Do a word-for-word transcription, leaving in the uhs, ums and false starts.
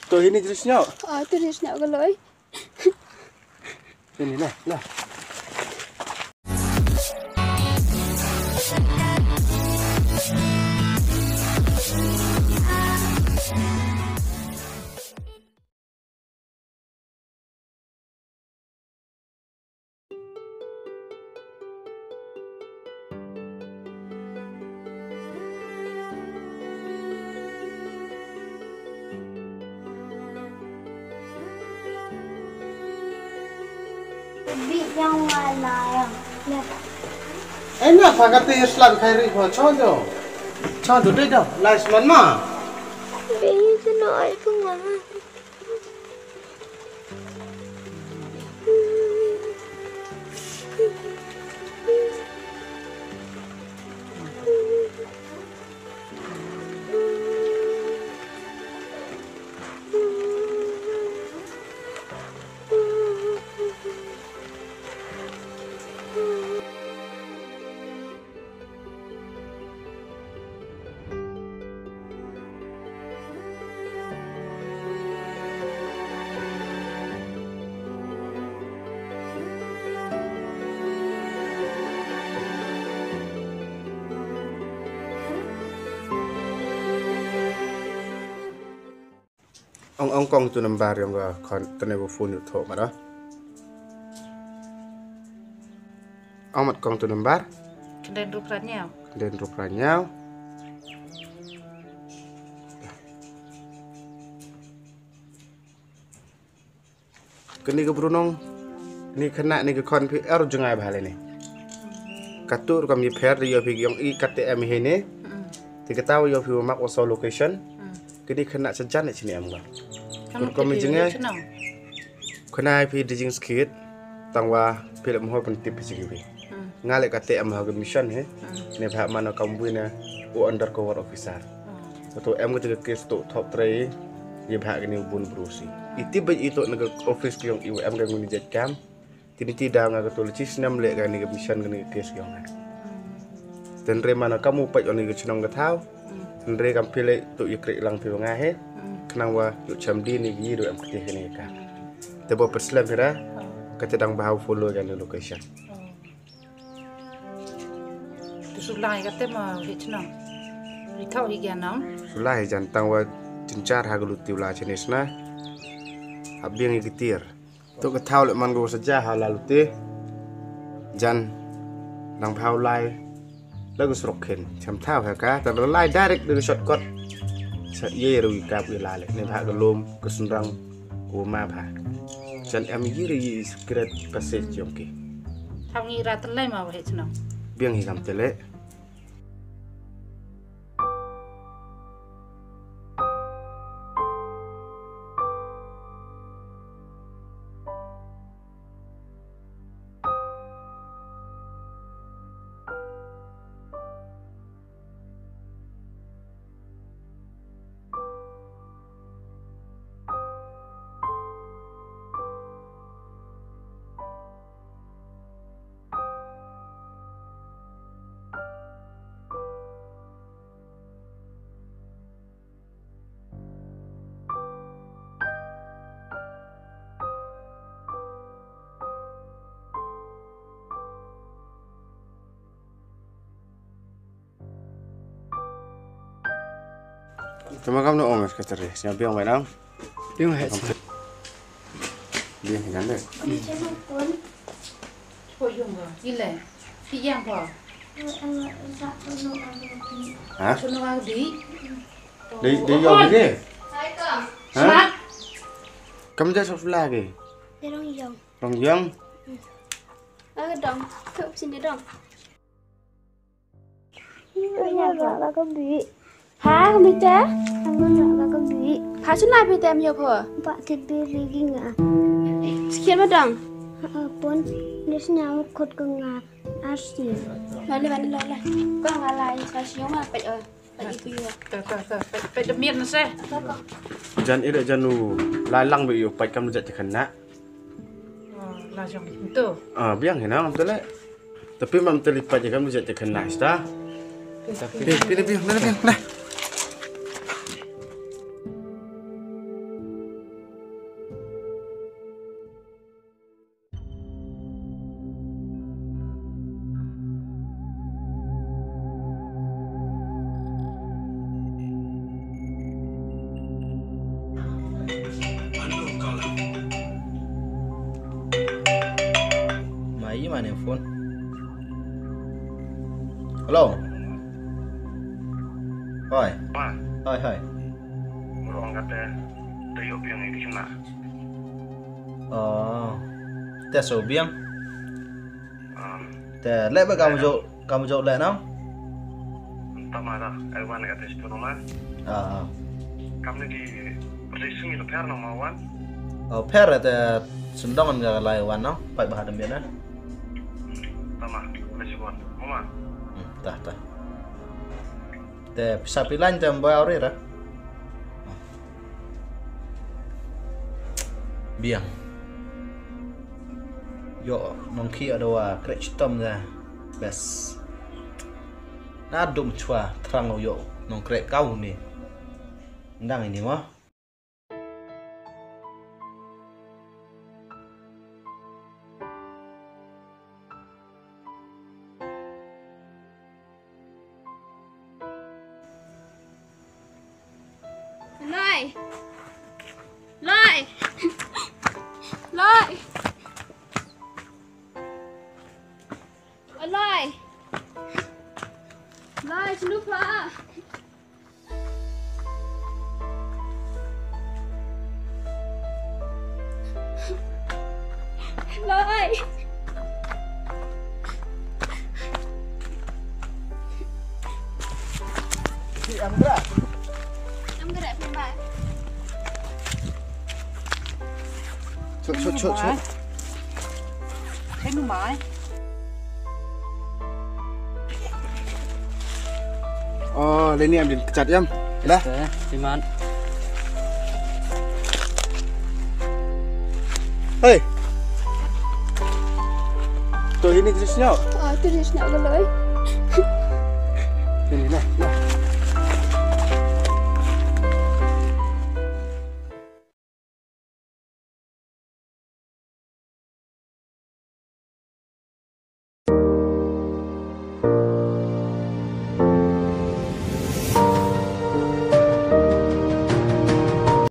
To hini jris nyok. Ah, to jris nyok ka loi. Hini lah, lah. Bi yang wala yang. Ai na pha kate islam khai ri pho cho jo. Cho jo de jo. Lai sman ma. Bi sino ai pung mama. Ong ong kong tu number yong ka khon tene bu phone yu tho mara. Ong mat kong tu number. Kenden rup ranyau. Kenden rup ranyau. Kani ka brunong ni khana ni ka khon phi er jngai bha le ni. Katu kam yi pher yo phi yong i kate em hi ni. Ti kata yo phi mak oso location. Kini khana sa jan ni chini em ga. Kur kam jngai. Khana phi dijing skit. Tangwa phi le mo pun tip phi jngai. Nga le kate em ha ka mission he. Ne bha mano kam buina u undercover officer. To em ka case to thop trei ye bha kani bun brusi. Iti ba ito na ka office ki yong iwa em ka nguni jet kam. Tini ti da nga ka to le chis nam le kani ka mission kani ka case ki yong. Tenre mano kamu pait oni ka chnong ka thaw. Tenre kam pile to ye krek lang phi nga he. Khnang wa yu cham di ni gi do em kati kani ka. Te bo perslem hira. Kate dang bha follow kani location. Tu sulai kate ma hi chnong. Ri thau hi ganam. Sulai jan tang wa jinchar ha galuti ula chini sna. Hap biang hi kitir. Tu ka thau le man go saja ha laluti. Jan nang phau lai. La go srok khen. Cham thau ha ka ta lai direct de shortcut. Sa ye ru ka wi la le ne bha ga lom ka sunrang. Ko ma bha. Jan em yiri yi secret passage yong ki. Thang ngi ra tlai ma wa he chnong. Biang hi kam tele. Tuma kam no ong ka tare, sia biang bai nang. Biang hai. Biang hai kan de. Pho yung pho, ile. Phi yang pho. Ha? Sono wa di. Dei dei yong ke. Ha? Kam ja sok sula ke. Rong yong. Rong yong. Aga dong. Kau sini dong. Ina la ka bi. Ha, ka mita? Ina la ka bi. Ha, suna bi tem yo pho. Ba te bi ri gi nga. Sikit ma dong. Ha, pon. Ni sna khot ka nga. Arsi. Mane mane la la. Ka nga la sa siyo ma pet o. Pet itu yo. Ka ka ka pet pet demian na se. Jan ira jan u la lang bi yo pet kam jat kan na. La jong tu. Ah, biang hina ngam tele. Tapi mam tele pa jagam je te kena sta. Tapi pina biang, pina biang, nah. Mane phone. Hello. Hoi. Ma. Hoi, hoi. Ruang kata tayo biang ini kena. Oh. Te so biang. Um, te leh ba kam jo, kam jo leh nang. Tama da, ai wan kata situ nama. Ah. Kam ni di persis ni leper nama wan. Oh, per te sendong nga lai wan nang, pai bah ada mian. Tama, mesi wan. Mama. Hmm, tah, tah. Te pisa pilan te mbai auri ra. Biang. Yo, nongki ada wa krek chitom da. Bes. Na dum chua terang yo nongkrek kau ni. Ndang ini mah. Lai. Lai. Lai. Lai. Lai, snu pha. Lai. Ki am gra. Am gra phi mai. Chut, chut, chut, chut. Hei nu mai. Oh, leni am din kechat yam. Dah. Te, iman. Hei. Tu ini jenis nyau. Ah, tu jenis nyau galoi. Ini nah, nah.